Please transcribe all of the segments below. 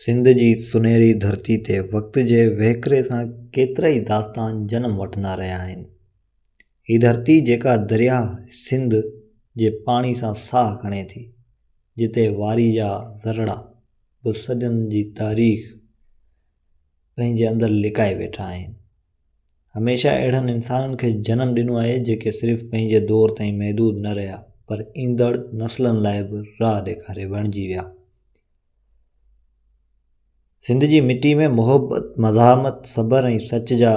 سنڌ جي سونهري ڌرتي تي وقت جي وهڪري سان ڪيترائي داستان جنم وٺندا رهيا آهن. هي ڌرتي جيڪا درياهه سنڌ جي پاڻي سان ساهه کڻي ٿي، جتي واري جا ذرڙا به صدين جي تاريخ پنهنجي اندر لڪائي ويٺا آهن. هميشه اهڙن انسانن کي جنم ڏنو آهي جيڪي صرف پنهنجي دور تائين محدود نه رهيا پر ايندڙ نسلن لاء به راهه ڏيکاري بڻجي ويا. سنڌ جي مٽي ۾ محبت، مزاحمت، صبر ۽ سچ جا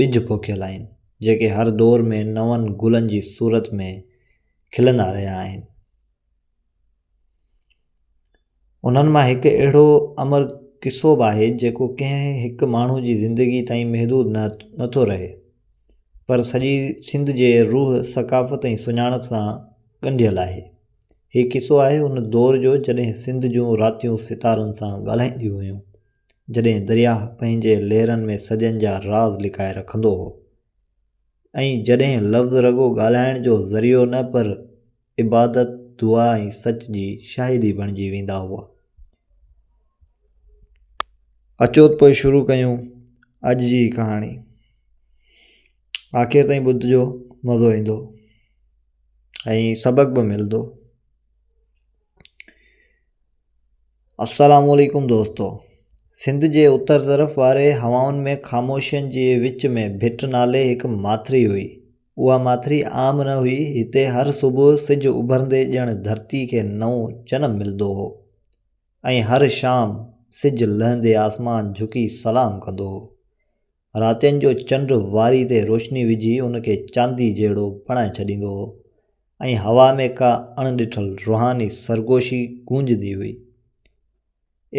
ٻج پوکيل آهن جيڪي هر دور ۾ نون گلن جي صورت ۾ کلندا رهيا آهن. انهن مان هڪ اهڙو امر قصو به آهي جيڪو ڪنهن هڪ ماڻهو جي زندگي تائين محدود نه نٿو رهي پر سڄي سنڌ جي روح، ثقافت ۽ سڃاڻپ سان ڳنڍيل آهي. هي قصو آهي ان دور جو جڏهن سنڌ جون راتيون ستارن سان ڳالهائينديون هيون، جڏهن درياهه پنهنجي لهرن ۾ صدين جا راز لڪائي رکندو هو ۽ جڏهن لفظ رڳو ڳالهائڻ جو ذريعو نه پر عبادت، دعا ۽ سچ جي شاهدي بڻجي ويندا هئا. اچو ته پوء شروع ڪيون اڄ جي ڪهاڻي. آخر تائين ٻڌجو مزو ايندو ۽ سبق به ملندو. السلام عليڪم دوستو سنڌ جي اتر طرف واري هوائن ۾ خاموشين جي وچ ۾ ڀٽ نالي هڪ ماٿري هئي اها ماٿري عام نه هئي هتي هر صبح سج اڀرندي ڄڻ ڌرتي کي نئون جنم ملندو هو ۽ هر شام سج لهندي آسمان جهڪي سلام ڪندو هو راتين جو چنڊ واري تي روشني وجهي ان کي چاندي جهڙو بڻائي ڇڏيندو هو ۽ هوا ۾ ڪا اڻ ڏٺل روحاني سرگوشي گونجندي هئي.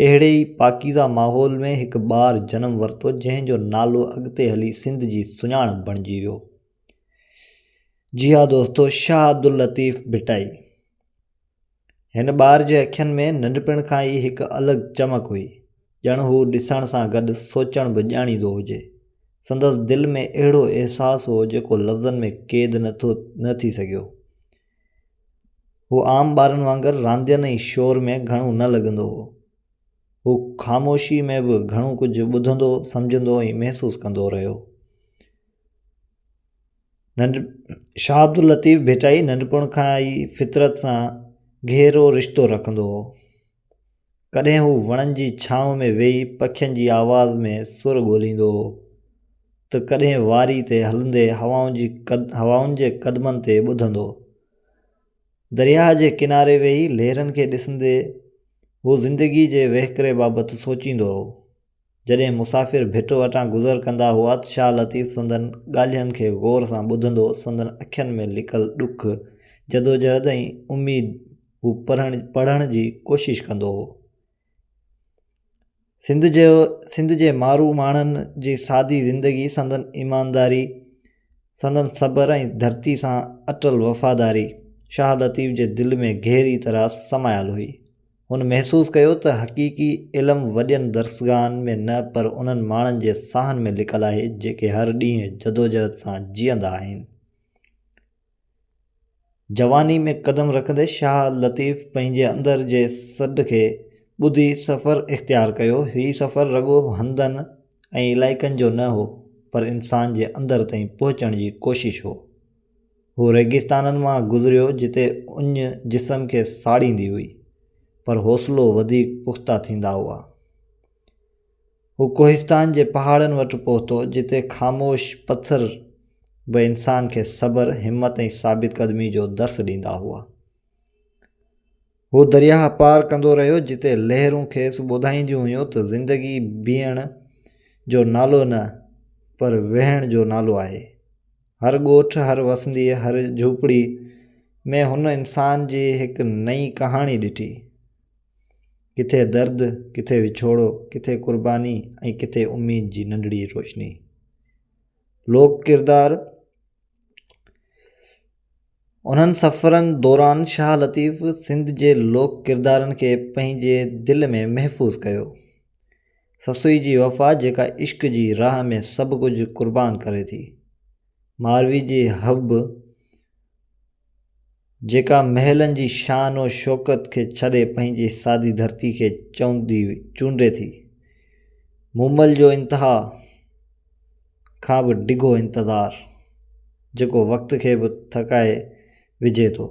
اهڙي ئي پاڪيزه ماحول ۾ هڪ ٻار جنم ورتو جنهن جو نالو اڳتي هلي سنڌ جي سڃاڻپ بڻجي ويو. جي ها دوستو شاهه عبداللطيف ڀٽائي. هن ٻار جي اکين ۾ ننڍپڻ کان ئي هڪ الڳ چمڪ هئي، ڄڻ هو ڏسڻ سان گڏ سوچڻ به ڄاڻيندو هجي. سندس دل ۾ اهڙو احساس هو جيڪو لفظن ۾ قيد نه ٿي سگهيو. هو عام ٻارن وانگر راندين ۽ شور ۾ گهڻو نه لڳندو هو. هو خاموشي ۾ به گهڻو ڪجهه ٻڌندو، سمجهندو ۽ محسوس ڪندو رهيو. شاهه عبداللطيف ڀٽائي ننڍپڻ کان ئي فطرت سان گهرو رشتو رکندو هو. ڪڏهن هو وڻن جي ڇانو ۾ ويهي پکين جي آواز ۾ سر ڳوليندو هو ته ڪڏهن واري تي هلندي هوائن جي قدمن تي ٻڌندو. درياهه جي ڪناري ويهي لهرن کي ڏسندي هو زندگي جي وهڪري بابت سوچيندو هو. جڏهن مسافر ڀٽ وٽان گذر ڪندا هئا ته شاهه لطيف سندن ڳالهين کي غور سان ٻڌندو، سندن اکين ۾ لڪل ڏک، جدوجهد ۽ اميد هو پڙهڻ جي ڪوشش ڪندو هو. سنڌ جي مارو ماڻهن جي سادي زندگي، سندن ايمانداري، سندن صبر ۽ ڌرتي سان اٽل وفاداري شاهه لطيف جي دل ۾ گهري طرح سمايل هئي. هن محسوس ڪيو ته حقيقي علم وڏين درسگاهن ۾ نه پر انهن ماڻهن جي ساهن ۾ لڪل آهي جيڪي هر ڏينهن جدوجهد سان جيئندا آهن. جواني ۾ قدم رکندي شاهه لطيف پنهنجي اندر جي سڏ کي ٻڌي سفر اختيار ڪيو. هي سفر رڳو هنڌن ۽ علائقن جو نه هو پر انسان جي اندر تائين پهچڻ جي ڪوشش هو. هو ريگستانن مان گذريو جتي اڃ جسم کي ساڙيندي هئي، پر حوصلو وڌيڪ پختا ٿيندا هئا. هو ڪوهستان جي پهاڙن وٽ پهتو جتي خاموش پٿر به انسان کي صبر، همت ۽ ثابت قدمي جو درس ڏيندا هئا. هو درياهه پار ڪندو رهيو جتي لهرون کيس ٻڌائينديون هيون ته زندگي بيهڻ جو نالو نه پر وهڻ جو نالو آهي. هر ڳوٺ، هر وسنديء، هر جهوپڙي ۾ هن انسان جي هڪ نئين ڪهاڻي ڏٺي. ڪٿي درد، ڪٿي وڇوڙو، ڪٿي قرباني ۽ ڪٿي اميد جي ننڍڙي روشني. لوڪ ڪردار انهن سفرن دوران شاهه لطيف سنڌ جي لوڪ ڪردارن کي پنهنجي دل ۾ محفوظ ڪيو. سسئي جي وفا جيڪا عشق جي راهه ۾ سڀ ڪجهه قربان ڪري ٿي. ماروي جي حب جيڪا محلن جي شان و شوڪت کي ڇڏي پنهنجي سادي ڌرتي کي چوندي چونڊي ٿي. مومل جو انتها کان به ڊگهو انتظار، جيڪو وقت کي به ٿڪائي وجهي ٿو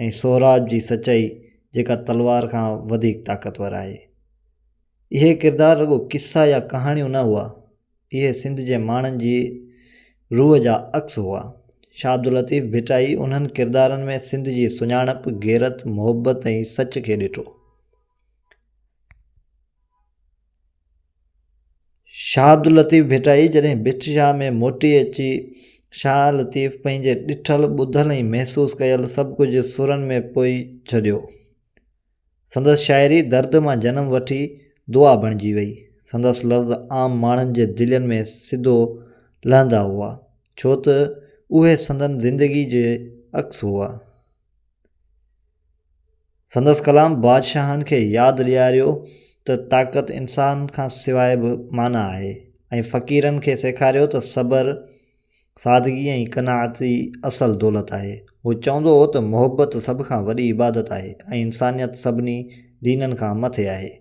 ۽ سهراب جي سچائي جيڪا تلوار کان وڌيڪ طاقتور آهي. اهي ڪردار رڳو قصا يا ڪهاڻيون نه هئا، اهي سنڌ جي ماڻهن جي روح جا عڪس هئا. شاهه عبداللطيف ڀٽائي انهن ڪردارن ۾ سنڌ جي سڃاڻپ، غيرت، محبت ۽ سچ کي ڏٺو. شاهه عبداللطيف ڀٽائي جڏهن ڀٽ شاهه ۾ موٽي اچي شاهه لطيف پنهنجي ڏٺل، ٻڌل ۽ محسوس ڪيل سڀ ڪجهه سرن ۾ پوئي ڇڏيو. سندس شاعري درد مان جنم وٺي دعا بڻجي وئي. سندس لفظ عام ماڻهن جي دلين ۾ سڌو لهندا هئا، ڇو ته اهي سندن زندگي جي عڪس هئا. سندس ڪلام بادشاهن کي ياد ڏياريو ته طاقت انسان کان سواء به معنيٰ آهي ۽ فقيرن کي سيکاريو ته صبر، سادگي ۽ قناعت ئي اصل دولت آهي. هو چوندو هو ته محبت سڀ کان وڏي عبادت آهي ۽ انسانيت سڀني دينن کان مٿي آهي.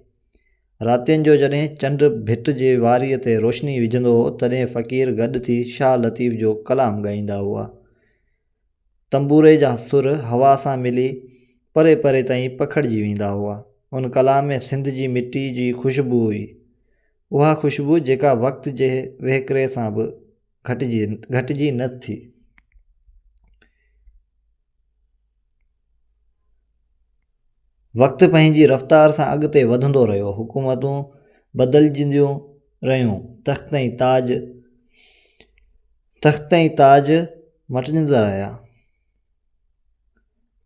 راتين جو جڏهن چنڊ ڀٽ جي واريء تي روشني وجهندو هو، تڏهن فقير گڏ ٿي شاهه لطيف جو ڪلام ڳائيندا هئا. تنبوري جا سر هوا سان ملي پري پري تائين پکڙجي ويندا هئا. ان ڪلام ۾ سنڌ جي مٽي جي خوشبو هئي. اها خوشبو جيڪا وقت جي وهڪري سان به گهٽجي گهٽجي نه ٿي. وقت پنهنجي رفتار سان اڳتي وڌندو رهيو. حڪومتون بدلجنديون رهيون، تخت ۽ تاج تخت ۽ تاج مٽجندا رهيا.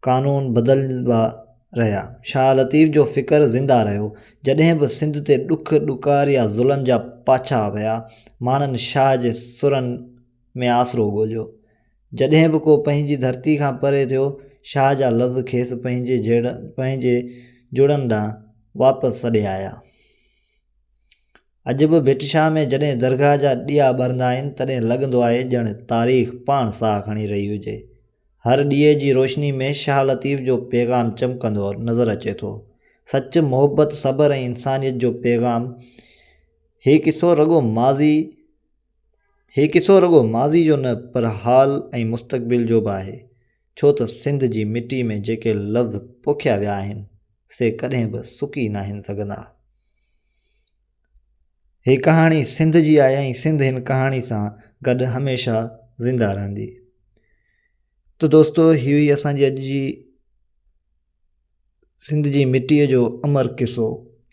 قانون بدلبا رهيا. شاهه لطيف جو فڪر زنده رهيو. جڏهن به سنڌ تي ڏک، ڏڪار يا ظلم جا پاڇا پيا، ماڻهن شاهه جي سرن ۾ آسرو ڳوليو. جڏهن به ڪو پنهنجي ڌرتي کان پري ٿيو، شاهه جا لفظ کيس پنهنجي پنهنجي جڙن ڏانهن واپس سڏي آيا. اڄ به ڀٽ شاهه ۾ جڏهن درگاهه جا ڏيئا ٻرندا آهن، تڏهن لڳندو آهي ڄڻ تاريخ پاڻ ساهه کڻي رهي هجي. هر ڏيئي جي روشني ۾ شاهه لطيف جو پيغام چمڪندو نظر اچي ٿو. سچ، محبت، صبر ۽ انسانيت جو پيغام. هي قصو رڳو ماضي هي قصو رڳو ماضي جو نه پر حال ۽ مستقبل جو به آهي، ڇو ته سنڌ جي مٽي ۾ جيڪي لفظ پوکيا ويا آهن، سي ڪڏهن به سڪي ناهن سگهندا. هي ڪهاڻي سنڌ جي آهي ۽ سنڌ هن ڪهاڻي سان گڏ هميشه زنده رهندي. ته دوستو هي هئي اسان جي اڄ جي سنڌ جي مٽيء جو امر قصو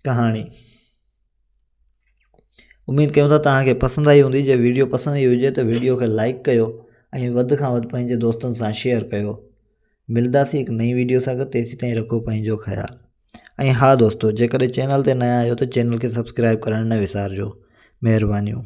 ڪهاڻي. اميد ڪيون ٿا توهان کي پسند آئي هوندي جي ويڊيو پسند آئي هجي ته ويڊيو کي لائڪ ڪيو ۽ وڌ کان وڌ پنهنجي دوستن سان شيئر ڪيو ملداسين هڪ نئين ويڊيو سان گڏ تيسين تائين رکو پنهنجو خيال ۽ ها دوستو جيڪڏهن چينل تي نيا آهيو ته چينل کي سبسڪرائب ڪرڻ نه وسارجو مهربانيون.